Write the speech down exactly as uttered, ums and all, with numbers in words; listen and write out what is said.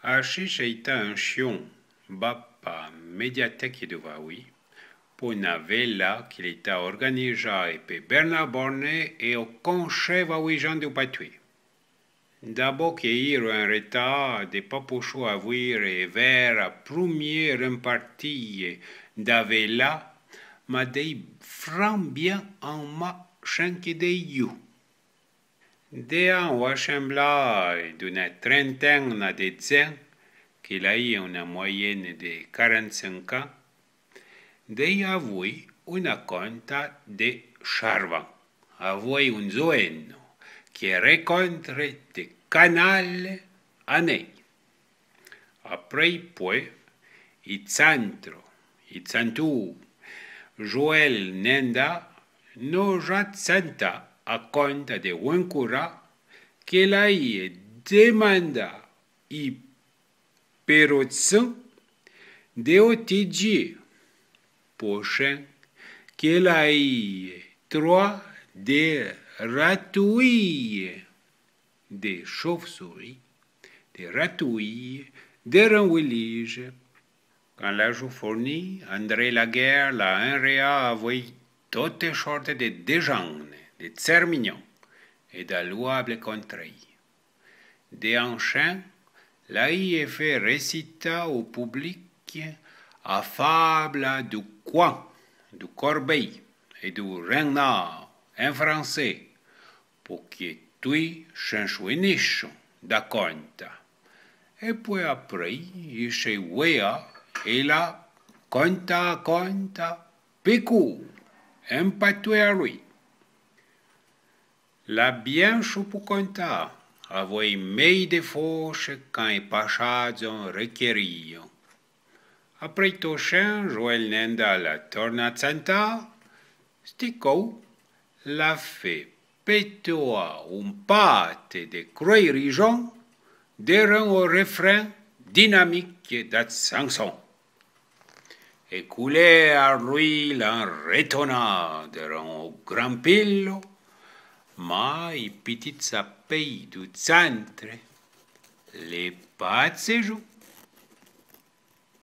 Achì ch'é ità un chon, ba pa médiatèque dou Vaouì, po na vèla que l'é ità organijâ pe Bernard Bornet é o Conchè Vaouijan dou Patoué. D'abò que iro en retâr, de pa pouchou avouire é vèr a proumiére partie da vèla, ma d'é fran bien an ma chenque de you. Dean o achemblâ d'una trentèna de dzen, que l'ayé una moyenne de quarante-cinq ans, d'é avouì una conta de charvan, avouì un zoeno que recontre de Canale a Ney. Aprì poué, i tsantro, i tsantou, Joël Nenda no ja tsanta a conta de Wencoura que l'ayé demanda i Perotsin de o tedjié, po chen que l'ayé troa de ratouille, de chauve-souris, de ratouille, de ranouillige. Can l'ajou forni, André Laguerre l'a enréa avouì tote chorte de déjanne, de tsermignon é da louable contrèi. Dean chen l'ayé fé récitâ o publique a fabla dou Coin, dou Corbeille é dou Renard en francé, po que toui ch'enchouinichon da conta. É poué aprì, i ch'é ouéa é l'a conta a conta, pe cou, en patoué a lui. L'a bien chou po conta, avouì mèi de fôche can é pachadjon requerion. Aprì to chen, Joël Nenda l'a torna tsantâ, sti cou l'a fé petoa un pate de croirijon deran o refren dinamique da tsanson. É coulé a lui l'an retona deran o gran pilo, ma i pititsa pèi dou tsantre l'é pa tsejou.